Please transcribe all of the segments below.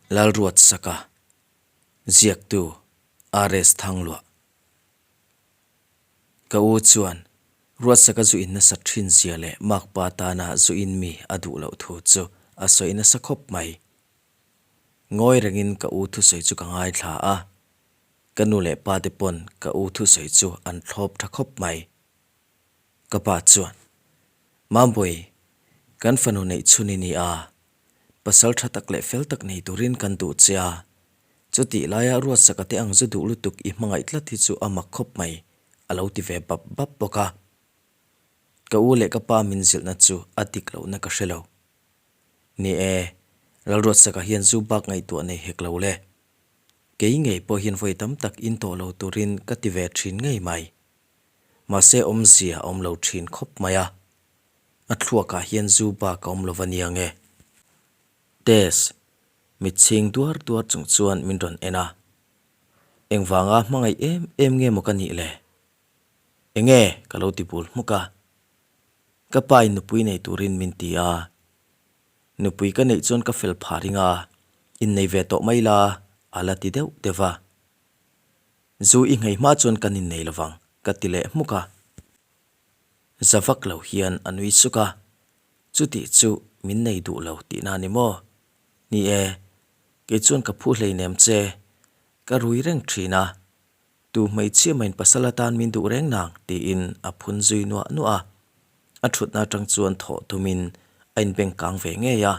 Lalruatsaka, Ziaktu, RS Thangluah. Ka u chuan Ruatsaka zu in nasa thin zia leh makpa tana zu in mi a duh loh thu chu a sawi nasa khawp mai. Ngawi rengin ka u thusawi chu ka ngaithla a, ka nu leh pa te pawn ka u thusawi chu an thlawp tha khawp mai. Ka pa chuan, Mambui, kan fanu neih chhun i ni a, pasal tha tak leh fel tak nei turin kan duh che a, chutih laia Ruatsaka te ang zu duh lutuk i hmangaih tlat hi chu a mak khawp mai, a lo ti ve bap bap bawk a. Ka u leh ka pa min zilhna chu a dik lohna ka hre lo. Ni e, Lalruatsaka hian zu bak ngaihtuah nei hek lo le. Kei ngei pawh hian vawi tam tak in tawh lo turin ka ti ve thin ngei mai. Mahse awmzia a awm lo thin khawp mai a. A thluakah hian zu bak a awm lo va nia nge. Tess, mitchhing duar duar chung chuan min rawn en a. Engvanga hmangaih em em nge maw ka nih le? Enge? ka lo ti bul hmuk a. Ka pa in nupui nei turin min ti a, nupui ka neih chuan ka fel phah ring a, innei ve tawh mai la a la ti deuh deuh va. Zu i nghei hma chuan kan innei lovang ka ti leh hmuk a. Za vak lo hian a nui suk a, chutih chu min nei duh lo tihna a ni maw? Ni e, kei chuan ka phu hleinem che, ka rui reng thin a, Tu hmeichhia main pasal atan min duh reng nang tiin a phun zui nuah nuah a. A thutna atang chuan thawh tumin a inbeng kang ve ngei a.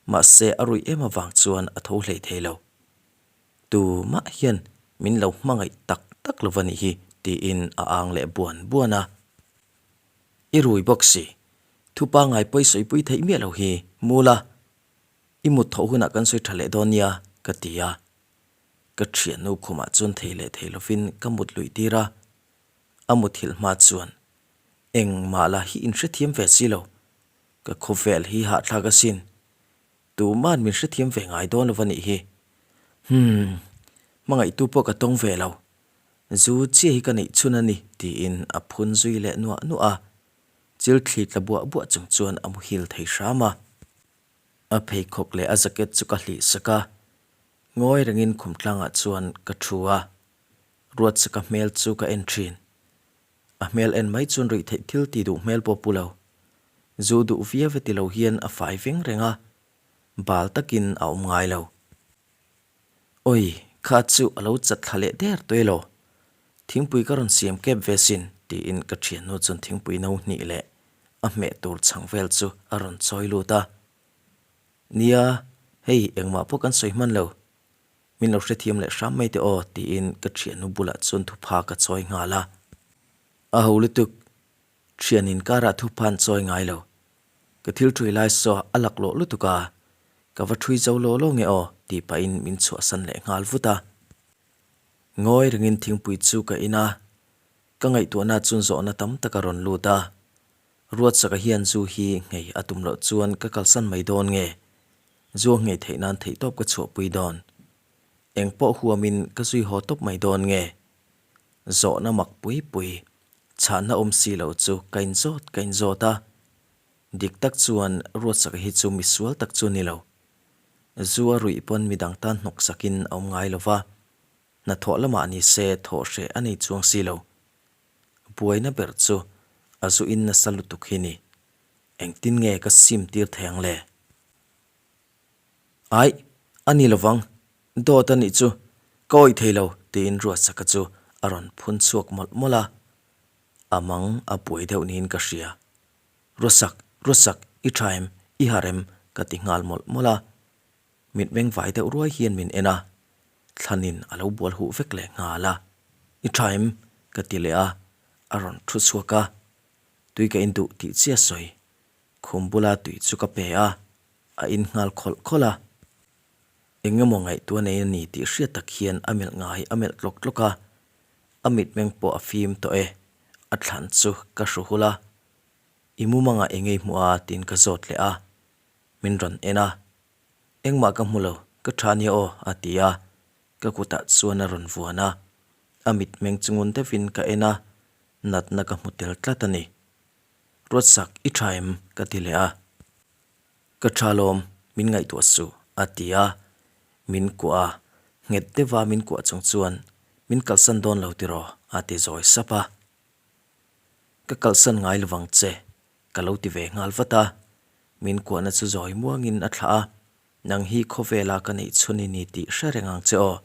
Mahse a ruih em avang chuan a tho hlei thei lo. Tu mah hian min lo hmangaih tak tak lo va nih hi tiin a ang leh buan buan a. I rui bawk si, thu pangngai pawi sawipui theih miah lo hi mu la, i mut thawh hunah kan sawi tha leh dawn nia ka ti a. Ka thiannu khumah chuan thei leh thei lovin ka mut luih tir a, a muthilh hma chuan engmah lah hi inhrethiam ve si lo, ka khawvel hi hahthlak asin, tuma'n min hrethiam ve ngai dawn lo va nih hi. Humm, hmangaihtu pawh ka tawng ve lo, zu chiah hi ka neih chhun a ni tiin a phun zui leh nuah nuah a, chil thli tla buah buah chung chuan a muhil thei hram a. A pheikhawk leh a jacket chu ka hlih sak a, Ngawi rengin khum tlangah chuan ka thu a, Ruatsaka hmel chu ka en thin. A hmel en mai chuan ruih theih thil ti duh hmel pawh pu lo. Zu duh viau e ti lo hian a fai veng reng a, bal takin a awm ngai lo. Awi, kha chu a lo chat thla leh der tawh elaw? Thingpui ka rawn siam kep ve sin, tiin ka thiannu chuan thingpui no hnih leh a hmeh tur chhang vel chu a rawn chawi lut a. Nia, hei engmah pawh kan sawi hman lo. Min lo hrethiam leh hram mai teh aw tiin ka thiannu bulah chuan thupha ka chawi nghal a. A ho lutuk, thian inkarah thupha an chawi ngai lo. Ka thil thui lai saw a laklawh lutuk a, ka va thui zo law law nge aw tih pahin min chhuahsan leh nghal vut a. Ngawi rengin thingpui chu ka in a, ka ngaihtuahna chuan zawhna tam tak a rawn lut a. Ruatsaka hian zu hi nghei a tum loh chuan ka kalsan mai dawn nge? Zu a nghei theih nan theihtawp ka chhuahpui dawn. Eng pawh huamin ka zui haw tawp mai dawn nge? Zawhna mak pui pui, chhahna awm si lo chu ka inzawt ka inzawt a. Dik tak chuan Ruatsaka hi chu misual tak chu a ni lo. Zu a ruih pawn midang tan hnawksakin a awm ngai lo va, hnathawh lamah ni se thawh hreh a nei chuang si lo. Buaina ber chu a zu in nasa lutuk hi ni. Engtin nge ka sim tir thei ang le? Aih, a ni lovang, dawt a nih chu, ka awih thei lo, tiin Ruatsaka chu a rawn phun chhuak mawlh mawlh a. A mang a buai deuh niin ka hria. Ruatsak, Ruatsak, i tha em, i harh em? ka ti nghal mawlh mawlh a. Mitmeng vai deuh ruai hian min en a, thlanin a lo bual huh vek leh nghal a. I tha em? ka ti leh a, a rawn thu chhuak a. Tui ka in duh tih chiah sawi. Khum bula tui chu ka pe a, a in nghal khawlh khawlh a. Eng emaw ngaihtuah nei a ni tih hriat tak hian a melh ngai a melh tlawk tlawk a. A mitmeng pawh a fim tawh e, a thlan chu ka hru hul a. I mumangah eng nge i hmuh a? tiin ka zawt leh a. Min rawn en a, Engmah ka hmu lo, ka tha nia aw, a ti a, ka kutah chuan a rawn vuan a, a mitmeng chu ngun deuhin ka en a, natna ka hmu tel tlat a ni. Ruatsak, i tha em? ka ti leh a. Ka tha lawm, min ngaihtuah suh, a ti a. Min kuah a, nghet deuha min kuah chung chuan, Min kalsan dawn lo tiraw? a ti zawi sap a. Ka kalsan ngai lovang che, ka lo ti ve nghal vat a. Min kuahna chu zawi muangin a thlah a, Nang hi khawvela ka neih chhun i ni tih hre reng ang che aw.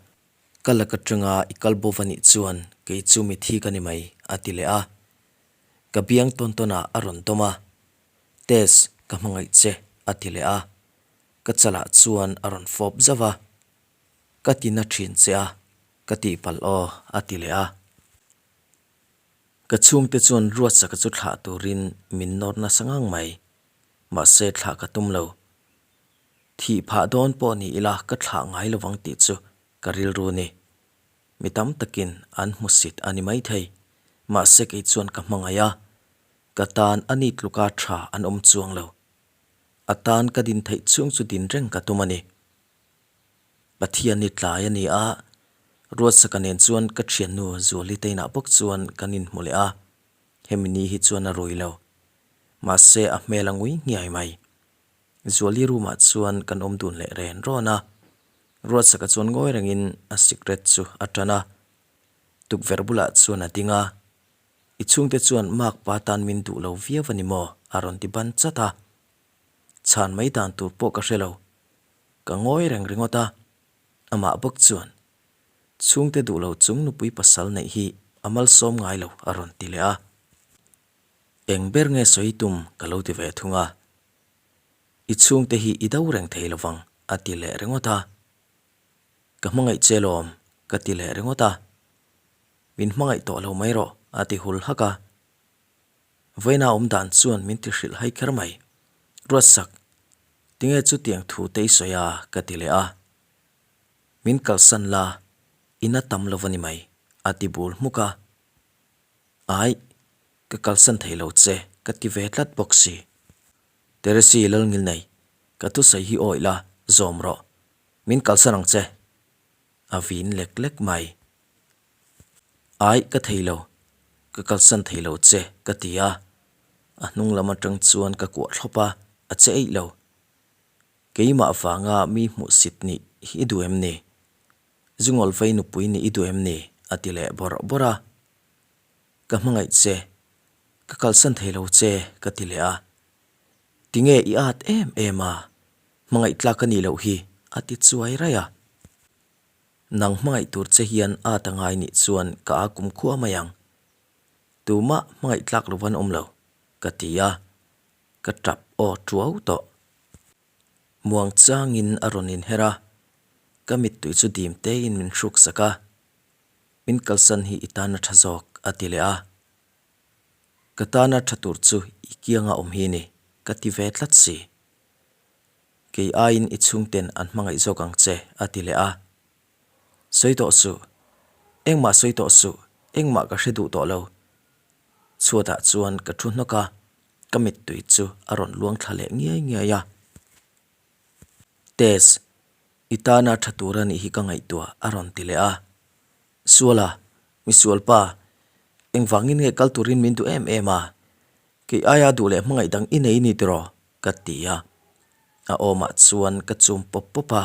Ka lak atanga i kal bo va nih chuan kei chu mithi ka ni mai, a ti leh a. Ka biang tawn tawnah a rawn dawm a, Tess, ka hmangaih che, a ti leh a. Ka chalah chuan a rawn fawp zauh a, Ka ti na thin che a, ka tihpalh aw, a ti leh a. Ka chhungte chuan Ruatsaka chu thlah turin min nawr nasa ngang mai, mahse thlah ka tum lo. Thih phah dawn pawh ni ila ka thlah ngai lovang tih chu ka rilru ni. Mi tam takin an hmusit a ni maithei, mahse kei chuan ka hmangaih a, ka tan a ni tluka tha an awm chuang lo. A tan ka din theih chhung chu din reng ka tum a ni. Pathian ni tlai a ni a, Ruatsaka nen chuan ka thiannu Zuali te inah bawk chuan kan inhmu leh a, hemi ni hi chuan a rui lo. Mahse a hmel a ngui nghiai mai. Zuali room ah chuan kan awm dun leh ren rawn a, Ruatsaka chuan ngawi rengin a sikret chu a tan a, tukverh bulah chuan a ding a, I chhungte chuan makpa tan min duh lo viau a ni maw? a rawn ti ban chat a. Chhan mai dan tur pawh ka hre lo. Ka ngawi reng ringawt a, amah bawk chuan, Chhungte duh lo chung nupui pasal neih hi a malsawm ngai lo a rawn ti leh a. Eng ber nge sawi tum ka lo ti ve thung a. I chhungte hi i do reng thei lovang a ti leh ringawt a. Ka hmangaih che lawm ka ti leh ringawt a. Min hmangaih tawh lo mai rawh a ti hul hak a. Vawiina awm dan chuan min ti hrilh hai kher mai. Ruatsak, tinge chutiang thu te i sawi a? ka ti leh a. Min kalsan la, i na tam lo a ni mai a ti bul hmuk a. Aih, ka kalsan thei lo che ka ti ve tlat bawk si. Teresi Lalngilnei, ka thusawi hi awih la, zawm rawh. Min kalsan ang che. A vin lek lek mai. Aih, ka thei lo. Ka kalsan thei lo che, ka ti a. A hnung lam atang chuan ka kuah thlawp a, a che eih lo. Keimah vanga mi hmuhsit nih hi i duh em ni? Zungawlvei nupui nih i duh em ni? a ti leh bawrh bawrh a. Ka hmangaih che, ka kalsan thei lo che, ka ti leh a. Tinge i at em em a, hmangaih tlak ka nih loh hi, a ti chuai raih a. Nang hmangaih tur che hian at a ngai nih chuan ka a kum khua mai ang. Tumah hmangaih tlak lo van awm lo, ka ti a, ka tap aw tuau tawh. Muang changin a rawn inher a, ka mittui chu dim tein min hruk sak a. Min kalsan hi i tana tha zawk, a ti leh a. Ka tana tha tur chu i kianga awm hi ni, ka ti ve tlat si. Kei aiin i chhungten an hmangaih zawk ang che, a ti leh a. Sawi tawh suh. Engmah sawi tawh suh, engmah ka hre duh tawh lo. Chhuatah chuan ka thu hnawk a, ka mittui chu a rawn luang thla leh ngiai ngiai a. Tess, i tana tha tur a nih hi ka ngaihtuah, a rawn ti leh a. Suala, misualpa, engvangin nge kal turin min duh em em a? Kei aia duh leh hmangaih dang i nei ni tiraw? ka ti a. A awmah chuan ka chum pawp pawp a.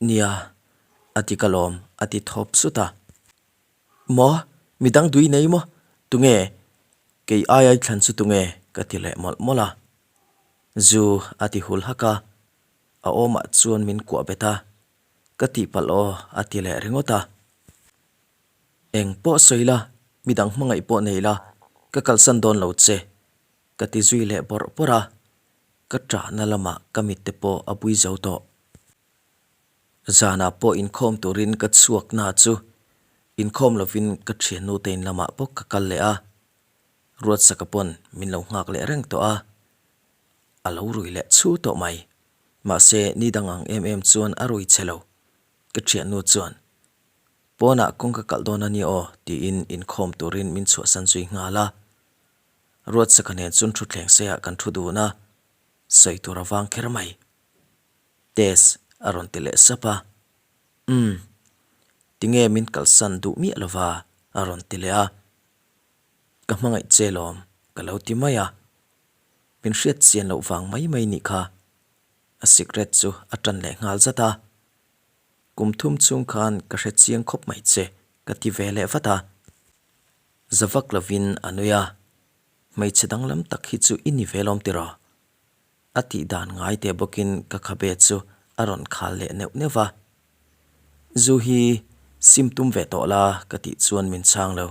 Nia, a ti ka lawm, a ti thawp sut a. Maw? Midang dui nei maw? Tunge? Kei aia i thlan chu tunge? ka ti leh mawlh mawlh a. Zu a ti hul hak a, a awmah chuan min kuah bet a. Ka tihpalh aw, a ti leh ringawt a. Eng pawh sawi la, midang hmangaih pawh nei la, ka kalsan dawn lo che, ka ti zui leh bawrh bawrh a. Ka ṭahna lamah ka mitte pawh a bui zo tawh. Zanah pawh inkhawm turin ka chhuak na chu inkhawm lovin ka thiannu te in lamah bawk ka kal leh a, Ruatsaka pawn min lo nghak leh reng tawh a, a lo rui leh chhu tawh mai. Mahse ni dang ang em em chuan a rui che lo. Ka thiannu chuan, Pawnah kawng ka kalh dawn a nia aw tiin inkhawm turin min chhuahsan zui nghal a. Ruatsaka nen chuan thutthleng seiah kan thu dun a, sawi tur a vang kher mai. Tess a rawn ti leh sap a. Umm. Tinge min kalsan duh miah lova a rawn ti leh a. Ka hmangaih che lawm ka lo ti mai a. Min hriat chian loh vang mai mai nih kha. A sikret chu a tan leh nghal zat a. Kum thum chhung khan ka hre chiang khawp mai che, ka ti ve leh vat a. Za vak lovin a nui a, Hmeichhe danglam tak hi chu i ni ve lawm tiraw? A tih dan ngai teh bawkin ka khabe chu a rawn khal leh neuh neuh va. Zu hi sim tum ve tawh la ka tih chuan min chhang lo.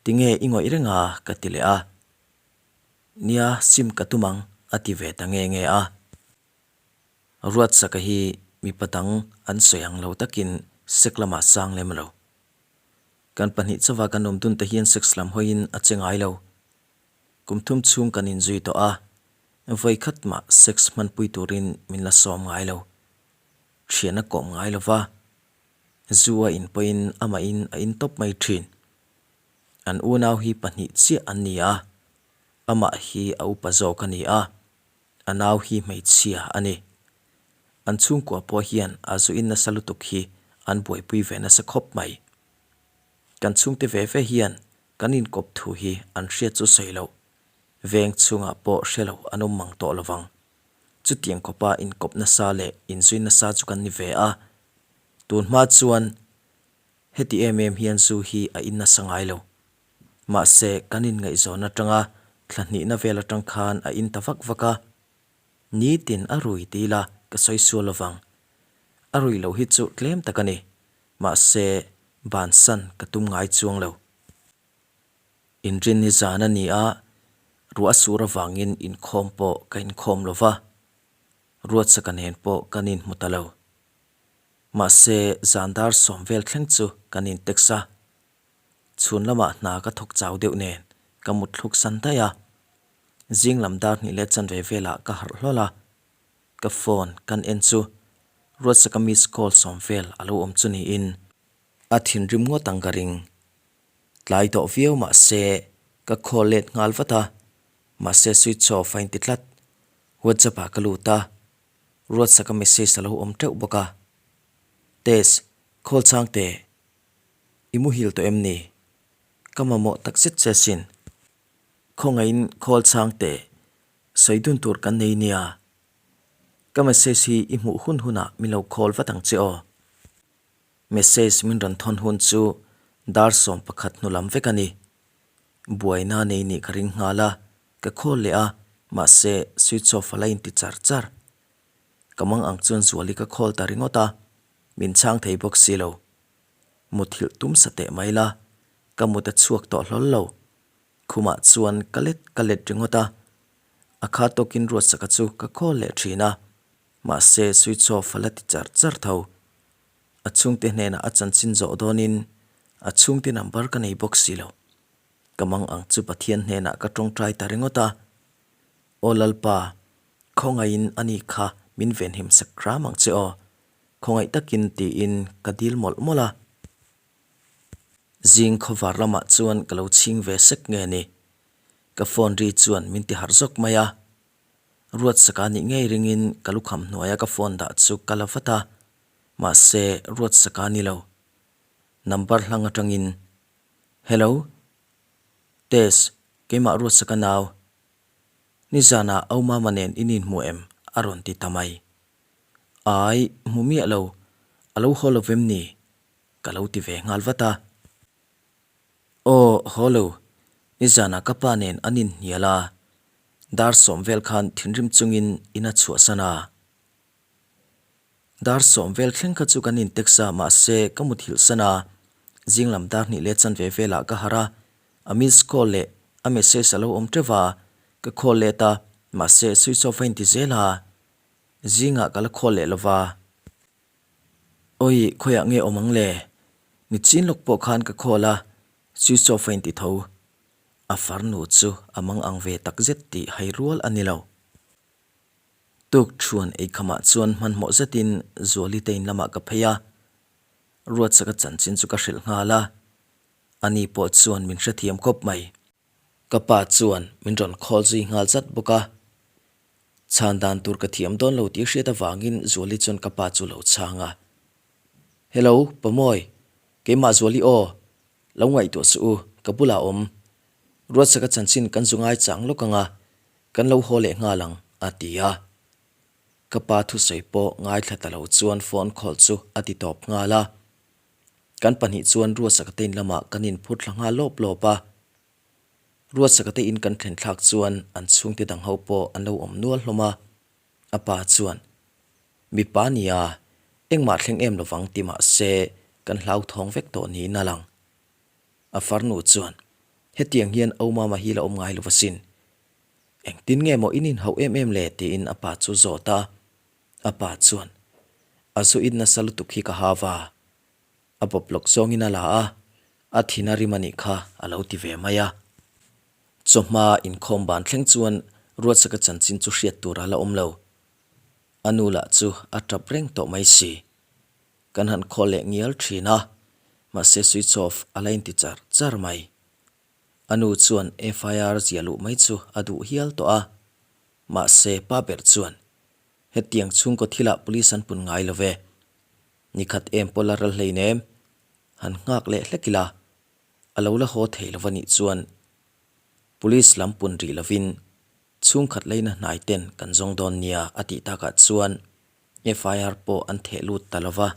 Tinge i ngawih reng a? ka ti leh a. Nia, sim ka tum ang a ti ve ta nge nge a. Ruatsaka hi mipa dang an sawi ang lo takin sek lamah sang lem lo. Kan pahnih chauha kan awm dun te hian sex lam hawiin a che ngai lo. Kum thum chhung kan inzui tawh a, vawi khat mah sex hmanpui turin min la sawm ngai lo. Thian a kawm ngai lo va, zu a in pawhin amahin a in tawp mai thin. An unau hi pahnih chiah an ni a, amah hi a upa zawk a ni a, a nau hi hmeichhia a ni. An chhungkua pawh hian a zu in nasa lutuk hi an buaipui ve nasa khawp mai. Kan chhungte ve ve hian kan inkawp thu hi an hriat chu sawi loh, veng chhungah pawh hre lo an awm mang tawh lovang. Chutiang khawpa inkawp nasa leh inzui nasa chu kan ni ve a, tun hma chuan heti em em hian zu hi a in nasa ngai lo. Mahse, kan inngaihzawn atanga thla hnihna vel atang khan a in ta vak vak a. Nitin a rui ti ila ka sawi sual lovang. A rui loh hi chu tlem tak a ni. Mahse, bansan ka tum ngai chuang lo. Inrinni zan a ni a, ruah a sur avangin inkhawm pawh ka inkhawm lo va, Ruatsaka nen pawh kan inhmu ta lo. Mahse, zan dar sawm vel thleng chu kan intex a, chhun lamah hna ka thawk chau deuh nen ka mut thluk san daih a. Zing lam dar hnih leh chanve velah ka harh hlawl a, Ka phone kan en chu Ruatsaka miss call sawm vel a lo awm chu niin a thinrim ngawt ang ka ring. Tlai tawh viau mahse ka call let nghal vat a, mahse switch off a inti tlat. WhatsApp ah ka lut a, Ruatsaka message a lo awm teuh bawk a. Tess, call chang teh. I muhil tawh em ni? Ka mamawh takzet che asin. Khawngaihin call chang teh. Sawi dun tur kan nei nia. Ka message hi i hmuh hun hunah min lo call vat ang che aw. Message min rawn thawn hun chu dar 11 hnu lam vek a ni. Buaina nei nih ka ring nghal a, ka call leh a, mahse switch off a la inti char char. Ka mang ang chuan Zuali ka call ta ringawt a, min chhang thei bawk si lo. Muthilh tum sa teh mai la, ka mut a chhuak tawh hlawl lo. Khumah chuan ka let ka let ringawt a, a kha tawkin Ruatsaka chu ka call leh thin a, mahse switch off a la ti char char tho. A chhungte hnenah a chanchin zawh dawnin a chhungte number ka nei bawk si lo. Ka mang ang chu Pathian hnenah ka tawngtai ta ringawt a, Aw Lalpa, khawngaihin ani kha min venhim sak hram ang che aw, khawngaih takin tiin ka dil mawlh mawlh a. Zing khawvar lamah chuan ka lo chhing ve sek nge ni? Ka phone ri chuan min ti harh zawk mai a. Ruatsaka nih ngei ringin ka lukham hnuaia ka phone dah chu ka la vat a, mahse Ruatsaka ni lo. Number hlang atangin, Hello? Tess, keimah Ruatsaka nau. Nizanah Au Mama nen in inhmu em? a rawn ti ta mai. Ai, hmu miah lo. A lo haw lo vem ni? Ka lo ti ve nghal vat a. Aw, haw lo. Nizanah ka pa nen an inhnial a, dar sawm vel khan thinrim chungin in a chhuahsan a. Dar sawm vel thleng kha chu kan intex a, mahse ka muthilh san a. Zinglam dar hnih leh chanve velah ka harh a, a miss call leh a message a lo awm teuh va, ka call let a, mahse switch off a inti zel a. Zingah ka la call leh lova. Awi, khawiah nge awm ang le? Nichin lawk pawh khan ka call a, switch off a inti tho. A farnu chu a mang ang ve takzet tih hai rual a ni lo. Tuk thuan eikhamah chuan hmanhmawh zetin Zuali te in lamah ka phei a, Ruatsaka chanchin chu ka hrilh nghal a, ani pawh chuan min hrethiam khawp mai. Ka pa chuan min rawn call zui nghal zat bawk a, Chhan dan tur ka thiam dawn lo tih hriat avangin Zuali chuan ka pa chu lo chhang a. Hello, Pamawi, keimah Zuali aw, lo ngaihtuah suh u, ka bulah awm. Ruatsaka chanchin kan zu ngai chang lawk ang a, kan lo haw leh nghal ang, a ti a. Ka pa thusawi pawh ngaithla ta lo chuan phone call chu a ti tawp nghal a. Kan pahnih chuan Ruatsaka te in lamah kan inphur thla nghal lawp lawp a. Ruatsaka te in kan thlen thlak chuan an chhungte dang ho pawh an lo awm nual hlawm a. A pa chuan, Mipa nia, engmah thleng em lovang ti mah se kan hlauthawng vek tawh niin a lang. A farnu chuan, Hetiang hian Aumama hi la awm ngai lo asin. Engtin nge maw in inhauh em em le? tiin a pa chu zawt a. A pa chuan, A zu in nasa lutuk hi ka hau a. A bawp lawk zawngin a la a, a thin a rim a nih kha a lo ti ve mai a. Chawhma inkhawm ban thleng chuan Ruatsaka chanchin chu hriat tur a la awm lo. A nu lah chu a tap reng tawh mai si. Kan han khawl leh ngial thin a, mahse switch off a la inti char char mai. A nu chuan FIR ziah luh mai chu a duh hial tawh a, mahse pa ber chuan hetiang chhungkaw thilah police an pun ngai lo ve. Nikhat em pawh la ral hleinem, han nghak leh hlek ila, a lo la haw thei lo va nih chuan police lam pun rih lovin chhungkhat leina hnai ten kan zawng dawn nia a tih takah chuan FIR pawh an theh lut ta lo va.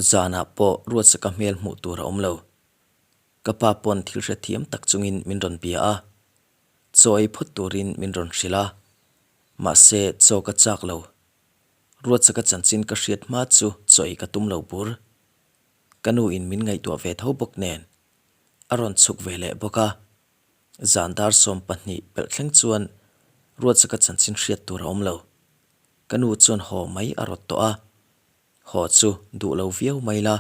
Zanah pawh Ruatsaka hmel hmuh tur a awm lo. Ka pa pawn thil hrethiam tak chungin min rawn bia a, chaw ei phawt turin min rawn hrilh a, mahse chaw ka chak lo. Ruatsaka chanchin ka hriat hma chu chaw ei ka tum lo bur. Ka nu in min ngaihtuah ve tho bawk nen a rawn chhuk ve leh bawk a, zan dar 20 pelh thleng chuan Ruatsaka chanchin hriat tur a awm lo. Ka nu chuan haw mai a rawt tawh a, haw chu duh lo viau mai la,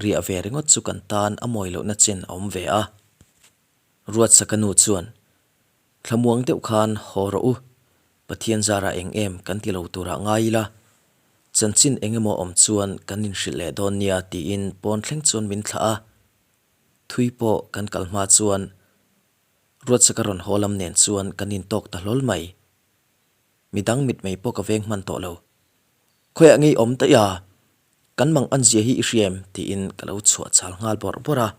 riah ve ringawt chu kan tan a mawi lohna chen a awm ve a. Ruatsaka nu chuan, Thlamuang deuh khan haw rawh u, Pathian zarah eng em kan ti lo turah ngai ila, chanchin eng emaw awm chuan kan inhrilh leh dawn nia tiin pawn thleng chuan min thlah a. Thui pawh kan kal hma chuan Ruatsaka rawn haw lam nen chuan kan intawk ta hlawl mai. Midang mitmei pawh ka veng hman tawh lo. Khawiah ngei awm daih a, kan mang an zia hi i hria em? tiin ka lo chhuah chhal nghal bawrh bawrh a.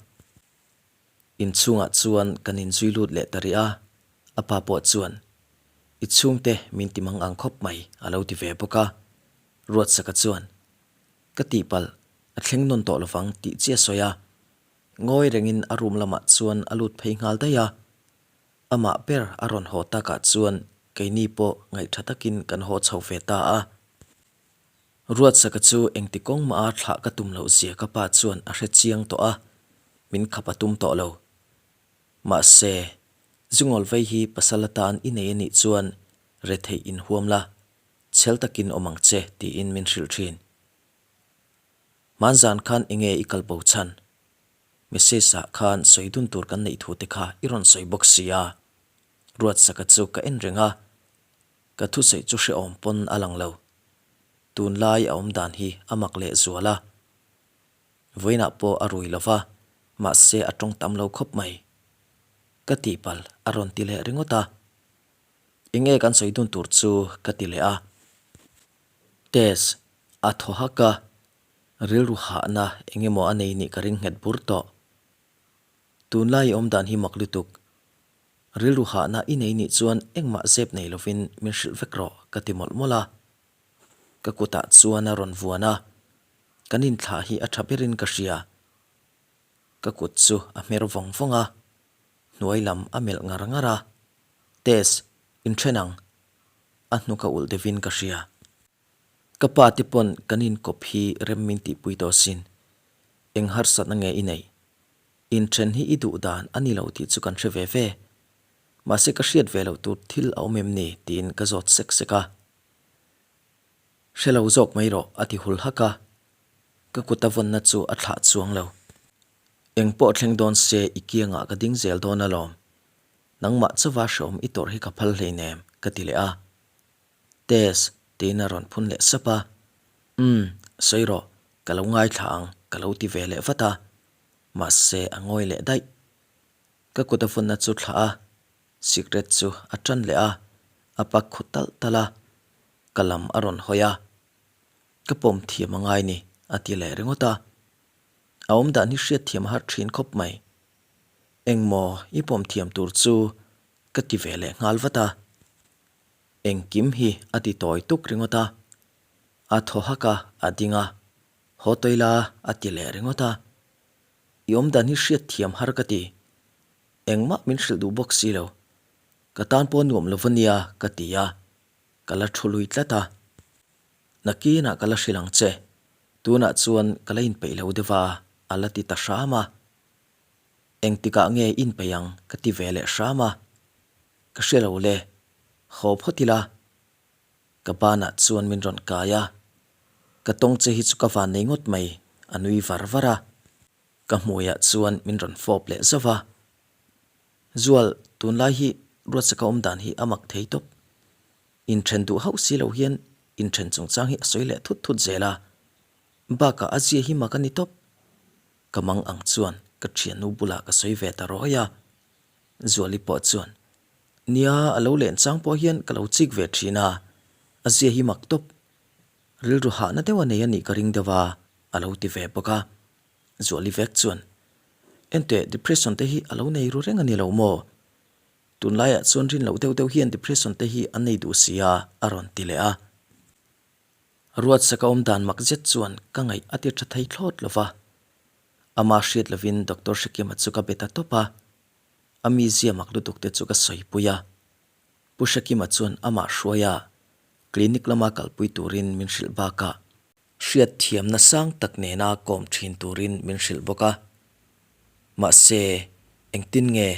Inchhungah chuan kan inzui lut leh ta rih a, a pa pawh chuan, I chhungte min ti mang ang khawp mai, a lo ti ve bawk a. Ruatsaka chuan, Ka tihpalh, a thleng nawn tawh lovang tih chiah sawi a. Ngawi rengin a room lamah chuan a lut phei nghal daih a. Amah ber a rawn haw takah chuan keini pawh ngaihtha takin kan haw chho ve ta a. Ruatsaka chu engti kawng mah a thlah ka tum loh zia ka pa chuan a hre chiang tawh a, min khap a tum tawh lo. Mahse, Zungawlvei hi pasal atan i nei a nih chuan retheih inhuam la, chhel takin awm ang che tiin min hrilh thin. Hmanzan khan enge i kalbo chhan? Message ah khan sawi dun tur kan neih thu te kha i rawn sawi bawk si a. Ruatsaka chu ka en reng a, Ka thusawi chu hrehawm pawn a lang lo. Tunlai a awm dan hi a mak leh zual a. Vawiinah pawh a rui lo va, mahse a tawng tam lo khawp mai. Ka tihpalh a rawn ti leh ringawt a. Enge kan sawi dun tur chu ka ti leh a. Tess a thaw hak a, rilru hahna eng emaw a nei nih ka ring nghet bur tawh. Tunlai i awm dan hi mak lutuk. Rilru hahna i nei nih chuan engmah zep nei lovin min hrilh vek rawh ka ti mawlh mawlh a. Ka kutah chuan a rawn vuan a, kan inthlah hi a tha berin ka hria. Ka kut chu a hmer vawng vawng a, hnuai lam a melh ngar ngar a. Tess, inthen ang. A hnuk a ulh deuhin ka hria. Ka pa te pawn kan inkawp hi rem min tihpui tawh sin. Eng harsatna nge i neih? Inthen hi i duh dan a ni lo tih chu kan hre ve ve. Mahse ka hriat ve loh tur thil a awm em ni tiin ka zawt sek sek a. Hre lo zawk mai rawh a ti hul hak a. Ka kut a vawnna chu a thlah chuang lo. Eng pawh thleng dawn se i kiangah ka ding zel dawn alawm. Nangmah chauva hreawm i tawrh hi ka phal hleinem ka ti leh a. Tess tiin a rawn phun leh sap a. Umm, sawi rawh, ka lo ngaithla ang ka lo ti ve leh vat a. Mahse a ngawi leh daih. Ka kut a vawnna chu thlah a, sikret chu a tan leh a, a pak khu talh talh a, ka lam a rawn hawi a. Ka pawm thiam a ngai ni, a ti leh ringawt a. A awm dan hi hriat thiam a har thin khawp mai. Engmaw i pawm thiam tur chu ka ti ve leh nghal vat a. Engkim hi a ti tawi tuk ringawt a. A thaw hak a, a ding a. Haw tawi la, a ti leh ringawt a. I awmdan hi hriat thiam har ka ti. Engmah min hrilh duh bawk si lo. Ka tan pawh nuam lo va nia, ka ti a. Ka la thu lui tlat a. Nakinah ka la hrilh ang che. Tunah chuan ka la inpeih lo deuh a, a la ti ta hram a. Engtikah nge inpeih ang ka ti ve leh hram a. Ka hre lo le, haw phawt ila. Ka banah chuan min rawn kai a. Ka tawng che hi chu ka van nei ngawt mai, a nui var var a. Ka hmuiah chuan min rawn fawp leh zauh a. Zual, tunlai hi Ruatsaka awm dan hi a mak thei tawp. Inthen duh hauh si lo hian inthen chungchang hi a sawi leh thut thut zel a. Bakah a zia hi mak a ni tawp. Ka mang ang chuan ka thiannu bulah ka sawi ve ta rawi a. Zuali pawh chuan, Nia, a lo len chang pawh hian ka lo chik ve thin a, a zia hi mak tawp. Rilru hahna deuh a nei a nih ka ring deuh a, a lo ti ve bawk a. Zuali vek chuan, Enteh, depression te hi a lo nei ru reng a ni lo maw? Tunlaiah chuan rin loh deuh deuh hian depression te hi an nei duh si a, a rawn ti leh a. Ruatsaka awm dan mak zet chuan ka ngaih a ti tha thei thlawt lo va. Ama hriat lovin Doctor Hrekima chu ka be ta tawp a, a mizia mak lutuk te chu ka sawipui a. Pu Hrekima chuan amah hruai a, clinic lama kalpui turin min hrilh bakah, hriatthiamna sang tak nena kawm thin turin min hrilh bawk a. Mahse, engtin nge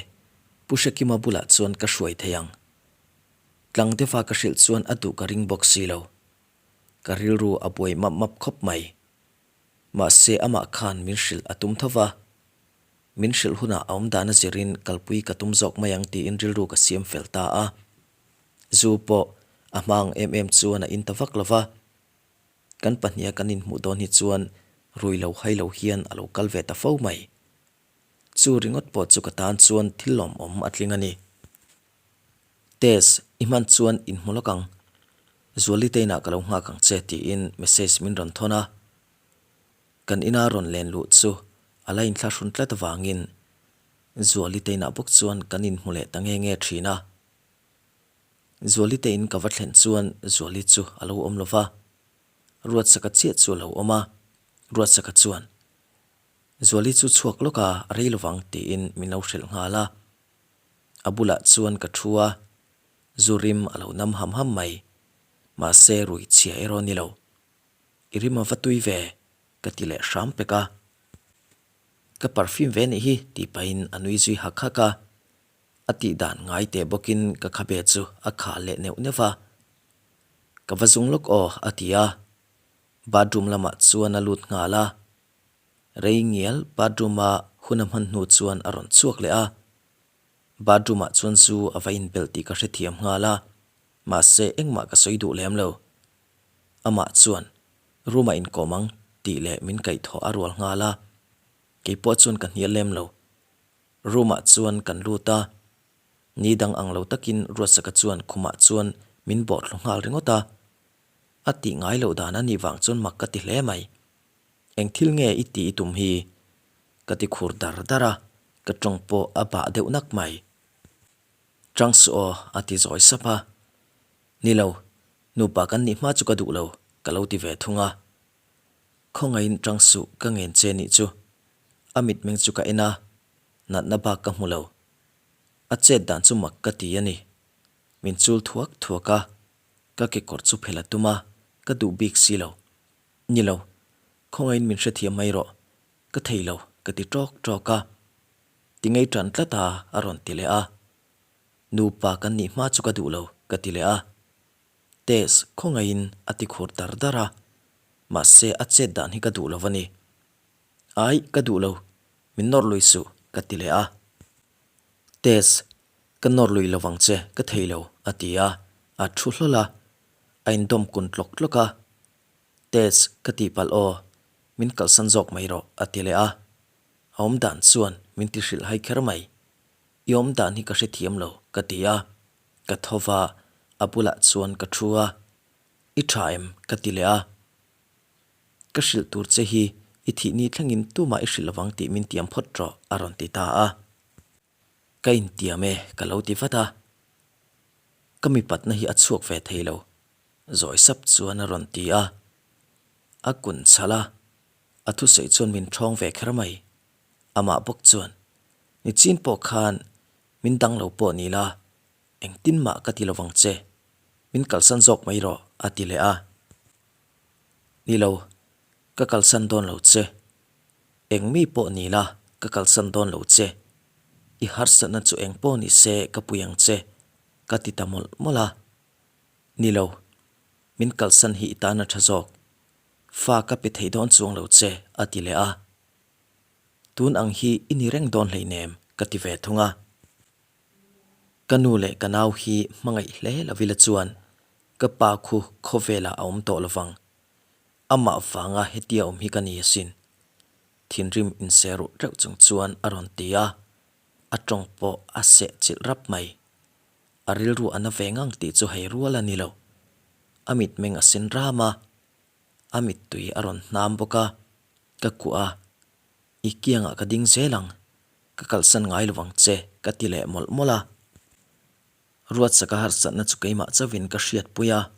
Pu Hrekima bulah chuan ka hruai thei ang? Tlang deuha ka hrilh chuan a duh ka ring bawk si lo. Ka rilru a buai map map khawp mai. Mahse amah khan min hrilh a tum tho va. Min hrilh hunah a awm dan a zirin kalpui ka tum zawk mai ang tiin rilru ka siam fel ta a. Zu pawh a hma ang em em chuan a in ta vak lo va. Kan pahniha kan inhmuh dawn hi chuan rui lo hai lo hian a lo kal ve ta fo mai. Chu ringawt pawh chu ka tan chuan thil lawmawm a tling a ni. Tess, i hman chuan inhmu lawk ang. Zuali te inah ka lo nghak ang che tiin message min rawn thawn a. Kan ina rawn len luh chu a la inthlahrun tlat avangin Zuali te inah bawk chuan kan inhmu leh ta nge nge thin a. Zuali te in ka va thlen chuan Zuali chu a lo awm lo va, Ruatsaka chiah chu a lo awm a. Ruatsaka chuan, Zuali chu chhuak lawk a, a rei lovang tiin min lo hrilh nghal a. A bulah chuan ka thu a, zu rim a lo nam ham ham mai. Mahse rui chhia erawh ni lo. I rim a va tui ve, ka ti leh hram pek a. Ka perfume ve nih hi, tih pahin a nui zui hak hak a. A tih dan ngai teh bawkin ka khabe chu a khah leh neuh neuh a. Ka va zung lawk aw, a ti a. Bathroom lamah chuan a lut nghal a. Rei ngial bathroom-a hun a hman hnu chuan a rawn chhuak leh a. Bathroom-ah chuan zu a va inbelh tih ka hrethiam nghal a, mahse engmah ka sawi duh lem lo. Amah chuan, Room-ah inkawm ang tih leh min kaihthawh a rual nghal a. Keipawh chuan ka hnial lem lo. Room-ah chuan kan lut a. Ni dang ang lo takin Ruatsaka chuan khumah chuan min bawhthlu nghal ringawt a. A tih ngai loh dan a nih vang chuan mak ka ti hle mai. Eng thil nge i tih i tum hi? Ka ti khur dar dar a, ka tawng pawh a bah deuh nak mai. Chang suh aw, a ti zawi sap a. Ni lo, nupa kan nih hma chu ka duh lo, ka lo ti ve thung a. Khawngaihin chang suh ka ngen che nih chu. A mitmeng chu ka en a, natna bak ka hmu lo. A chet dan chu mak ka ti a ni. Min chul thuak thuak a, ka kekawr chu phel a tum a, ka duh bik si lo. Ni lo, khawngaihin min hrethiam mai rawh, ka thei lo, ka ti ṭawk ṭawk a. Ti ngei ṭan tlat a, a rawn ti leh a. Nupa kan nih hma chu ka duh lo, ka ti leh a. Tess, khawngaihin a ti khur dar dar a, mahse a chet dan hi ka duh lo a ni. Ai, ka duh lo, min nawr lui suh, ka ti leh a. Tess, ka nawr lui lovang che, ka thei lo, a ti a, a thu hlawl a, a indawm kun tlawk tlawk a. Tess, ka tihpalh aw, min kalsan zawk mai rawh, a ti leh a. A awm dan chuan min ti hrilh hai kher mai. I awm dan hi ka hrethiam lo, ka ti a. Ka tho va, a bulah chuan ka thu a. I tha em? ka ti leh a. Ka hrilh tur che hi i thih ni thlengin tumah i hrilh lovang tih min tiam phawt rawh, a rawn ti ta a. Ka intiam e, ka lo ti vat a. Ka mipatna hi a chhuak ve thei lo, zawi sap chuan a rawn ti a. A kun chhalh a, a thusawi chuan min ṭhawng ve kher mai. Amah bawk chuan, Nichin pawh khan min dang lo pawh ni la, engtin mah ka ti lovang che, min kalsan zawk mai rawh, a ti leh a. Ni lo, ka kalsan dawn lo che. Eng mi pawh ni la, ka kalsan dawn lo che. I harsatna chu eng pawh ni se ka pui ang che, ka ti ta mawlh mawlh a. Ni lo, min kalsan hi i tan a tha zawk. Fa ka pe thei dawn chuang lo che, a ti leh a. Tun ang hi i ni reng dawn hleinem, ka ti ve thung a. Ka nu leh ka nau hi hmangaih hle lovila chuan ka pa khu khawvelah a awm tawh lovang. Amah vanga hetia awm hi ka ni asin. Thinrim inse ruh teuh chung chuan a rawn ti a, a tawng pawh a seh chilh rap mai. A rilru a na ve ngang tih chu hei rual a ni lo. A mitmeng a sen ram a, a mittui a rawn hnam bawk a, ka kuah a, I kiangah ka ding zel ang, ka kalsan ngai lo vang che, ka ti leh mawlh mawlh a. Ruatsaka harsatna chu keimah chauhin ka hriatpui a,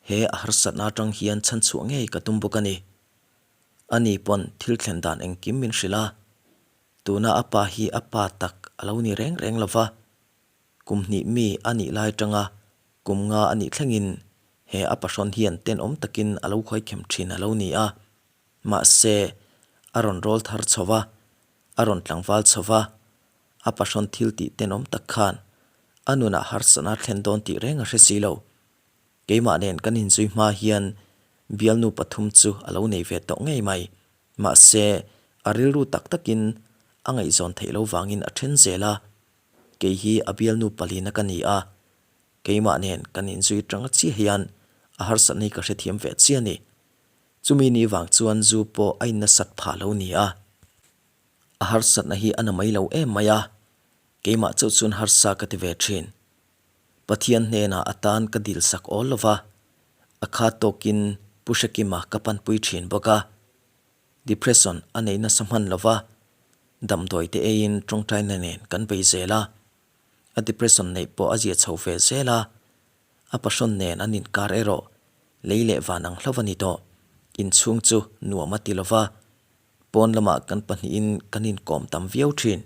he a harsatna atang hian chhanchhuah ngei ka tum bawk a ni. Ani pawn thil thlen dan engkim min hrilh a, tuna a pa hi a pa tak a lo ni reng reng lo va, kum hnih mi a nih lai atanga kum nga a nih thlengin he a pahrawn hian tenawm takin a lo khawikhim thin a lo ni a. Mahse, a rawn rawl thar chho va, a rawn tlangval chho va, a pahrawn thil tih tenawm tak khan a nunah harsatna thlen dawn tih reng a hre si lo. Keimah nen kan inzui hma hian bialnu pathum chu a lo nei ve tawh ngei mai. Mahse, a rilru tak takin a ngaihzawn theih lo vangin a then zel a. Kei hi a bialnu palina ka ni a, keimah nen kan inzui tang chiah hian a harsatna hi ka hrethiam ve chiah a ni. Chumi ni vang chuan zu pawh a in nasat phah lo ni a. A harsatna hi a na mai lo em mai a, keimah chauh chuan harsa ka ti ve thin. Pathian hnenah a tan ka dil sak awl lo va, a kha tawkin Pu Hrekima ka panpui thin bawk a. Depression a nei nasa hman lo va, damdawi te eiin tawngtaina nen kan bei zel a. A depression neih pawh a zia chho ve zel a, A pahrawn nen an inkar erawh lei leh van ang hlauh a ni tawh. Inchhung chu nuam a ti lo va, pawn lamah kan pahnihin kan inkawm tam viau thin.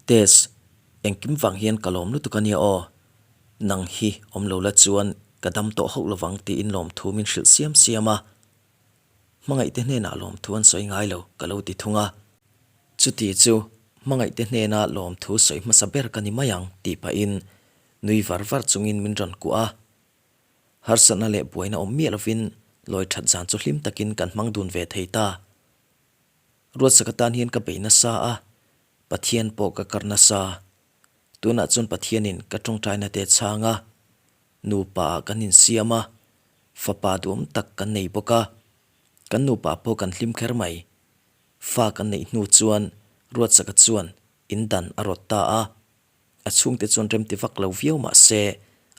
Tess, engkim vang hian ka lawm lutuk a nia aw. Nang hi awm lo la chuan ka dam tawh hauh lovang tiin lawmthu min hrilh siam siam a. Hmangaihte hnenah lawmthu an sawi ngai lo ka lo ti thung a. Chuti chu hmangaihte hnena lawmthu sawi hmasa ber ka ni mai ang tih pahin nui var var chungin min rawn kuah a. Harsatna leh buaina awm miah lovin lawi that zan chu hlim takin kan hmang dun ve thei ta. Ruatsaka tan hian ka bei nasa a, Pathian pawh ka kar nasa. Tunah chuan Pathianin ka tawngtaina te chhang a, nupa ah kan insiam a, fapa duam tak kan nei bawk a, kan nupa pawh kan hlim kher mai. Fa kan neih hnu chuan Ruatsaka chuan in dan a rawt ta a, a chhungte chuan remti vak lo viau mah se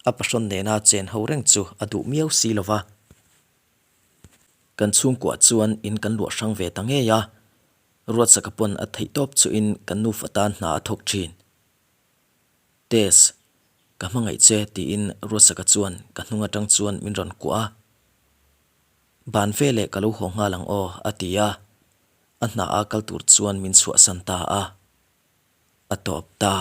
a pahrawn nena chen ho reng chu a duh miau si lo va. Kan chhungkuah chuan in kan luah hrang ve ta ngei a, Ruatsaka pawn a theih tawp chuhin kan nufa tan hna a thawk thin. Tess, ka hmangaih che tiin Ruatsaka chuan ka hnung atang chuan min rawn kuah a. Ban veleh ka lo haw nghal ang aw, a ti a. A hna a kal tur chuan min chhuahsan ta a. A tawp ta.